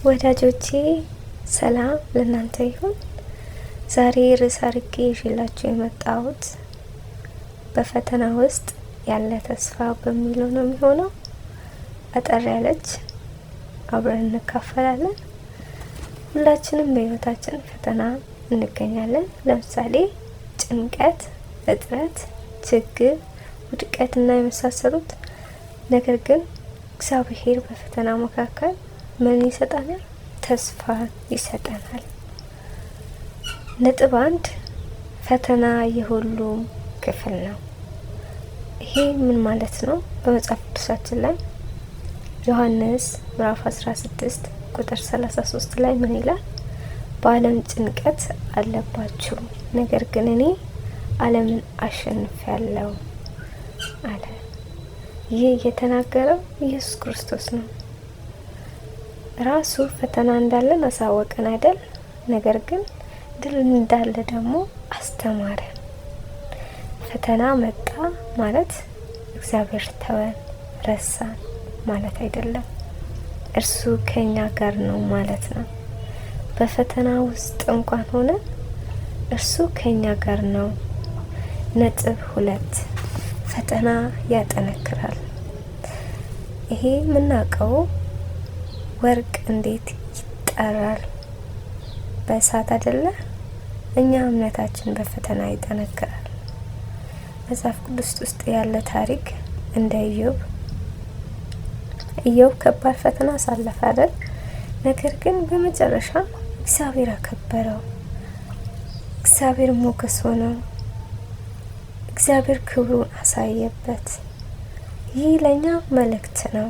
ወዳጆቼ ሰላም ለእናንተ ይሁን። ዛሬ ርዕስ አድርጌ ይዤላችሁ የመጣሁት በፈተና ውስጥ ያለ ተስፋ በሚለው ነው የሚሆነው። አጠር ያለች አብረን እንካፈላለን። ሁላችንም በሕይወታችን ፈተና እንገኛለን። ለምሳሌ ጭንቀት፣ እጥረት፣ ችግር፣ ውድቀት እና የመሳሰሉት። ነገር ግን እግዚአብሔር በፈተና መካከል ምን ይሰጠናል? ተስፋ ይሰጠናል። ነጥብ 1፣ ፈተና የሁሉም ክፍል ነው። ይሄ ምን ማለት ነው? በመጽሐፍ ቅዱሳችን ላይ ዮሐንስ ምዕራፍ 16 ቁጥር 33 ላይ ምን ይላል? በዓለም ጭንቀት አለባችሁ፣ ነገር ግን እኔ ዓለምን አሸንፌአለሁ አለ። ይህ የተናገረው ኢየሱስ ክርስቶስ ነው። ራሱ ፈተና እንዳለን አሳወቀን አይደል? ነገር ግን ድል እንዳለ ደግሞ አስተማረን። ፈተና መጣ ማለት እግዚአብሔር ተወን፣ ረሳን ማለት አይደለም። እርሱ ከኛ ጋር ነው ማለት ነው። በፈተና ውስጥ እንኳን ሆነ እርሱ ከኛ ጋር ነው። ነጥብ 2፣ ፈተና ያጠነክራል። ይሄ የምናውቀው ወርቅ እንዴት ይጠራል? በእሳት አይደለ? እኛ እምነታችን በፈተና ይጠነክራል። መጽሐፍ ቅዱስ ውስጥ ያለ ታሪክ እንደ ኢዮብ፣ ኢዮብ ከባድ ፈተና አሳለፈ አይደል? ነገር ግን በመጨረሻ እግዚአብሔር አከበረው። እግዚአብሔር ሞገስ ሆነው። እግዚአብሔር ክብሩን አሳየበት። ይህ ለኛ መልእክት ነው።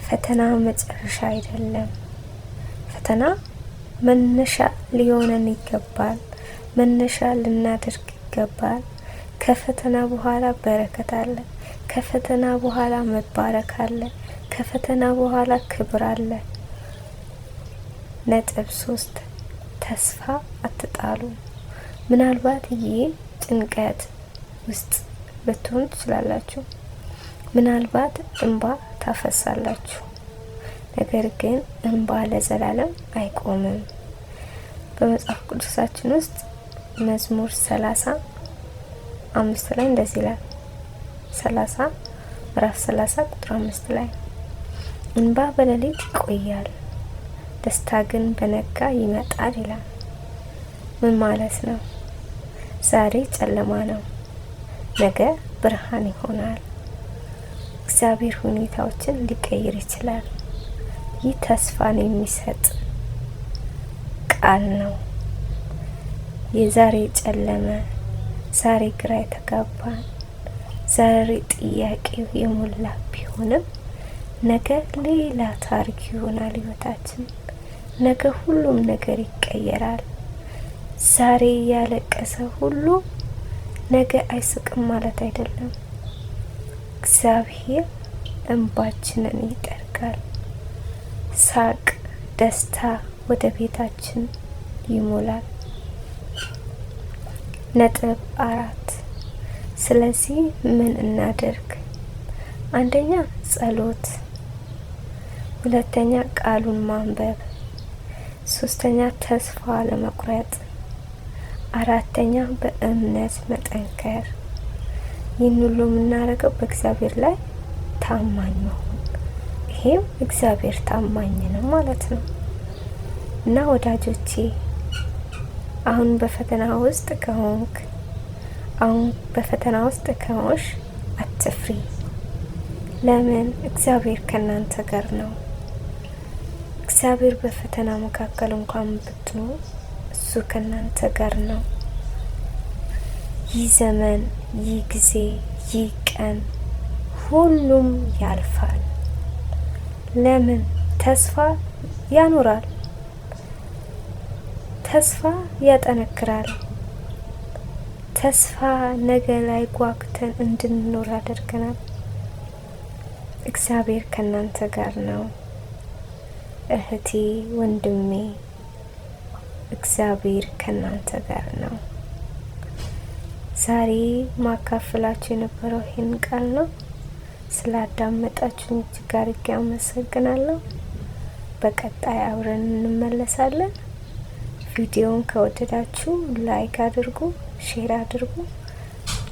ፈተና መጨረሻ አይደለም። ፈተና መነሻ ሊሆነን ይገባል። መነሻ ልናደርግ ይገባል። ከፈተና በኋላ በረከት አለ። ከፈተና በኋላ መባረክ አለ። ከፈተና በኋላ ክብር አለ። ነጥብ 3፣ ተስፋ አትጣሉ። ምናልባት ይህ ጭንቀት ውስጥ ልትሆኑ ትችላላችሁ። ምናልባት እንባ ታፈሳላችሁ። ነገር ግን እንባ ለዘላለም አይቆምም። በመጽሐፍ ቅዱሳችን ውስጥ መዝሙር 35 ላይ እንደዚህ ይላል። 30፣ ምዕራፍ 30 ቁጥር 5 ላይ እንባ በሌሊት ይቆያል፣ ደስታ ግን በነጋ ይመጣል ይላል። ምን ማለት ነው? ዛሬ ጨለማ ነው፣ ነገ ብርሃን ይሆናል። እግዚአብሔር ሁኔታዎችን ሊቀይር ይችላል። ይህ ተስፋን የሚሰጥ ቃል ነው። የዛሬ ጨለመ፣ ዛሬ ግራ የተጋባን፣ ዛሬ ጥያቄው የሞላ ቢሆንም ነገ ሌላ ታሪክ ይሆናል ህይወታችን። ነገ ሁሉም ነገር ይቀየራል። ዛሬ ያለቀሰ ሁሉ ነገ አይስቅም ማለት አይደለም። እግዚአብሔር እንባችንን ይጠርጋል። ሳቅ፣ ደስታ ወደ ቤታችን ይሞላል። ነጥብ 4፣ ስለዚህ ምን እናደርግ? አንደኛ ጸሎት፣ ሁለተኛ ቃሉን ማንበብ፣ ሶስተኛ ተስፋ አለመቁረጥ፣ አራተኛ በእምነት መጠንከር። ይህን ሁሉ የምናደርገው በእግዚአብሔር ላይ ታማኝ መሆን፣ ይሄም እግዚአብሔር ታማኝ ነው ማለት ነው። እና ወዳጆቼ፣ አሁን በፈተና ውስጥ ከሆንክ፣ አሁን በፈተና ውስጥ ከሆንሽ አትፍሪ። ለምን? እግዚአብሔር ከእናንተ ጋር ነው። እግዚአብሔር በፈተና መካከል እንኳን ብትኖር እሱ ከእናንተ ጋር ነው። ይህ ዘመን፣ ይህ ጊዜ፣ ይህ ቀን ሁሉም ያልፋል። ለምን? ተስፋ ያኖራል። ተስፋ ያጠነክራል። ተስፋ ነገ ላይ ጓጉተን እንድንኖር ያደርገናል። እግዚአብሔር ከእናንተ ጋር ነው። እህቴ፣ ወንድሜ፣ እግዚአብሔር ከእናንተ ጋር ነው። ዛሬ ማካፈላችሁ የነበረው ይህን ቃል ነው። ስላዳመጣችሁኝ እጅግ አድርጌ አመሰግናለሁ። በቀጣይ አብረን እንመለሳለን። ቪዲዮውን ከወደዳችሁ like አድርጉ፣ share አድርጉ፣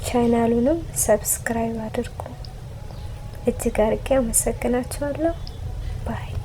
ቻናሉንም subscribe አድርጉ። እጅግ አርጌ አመሰግናችኋለሁ። Bye.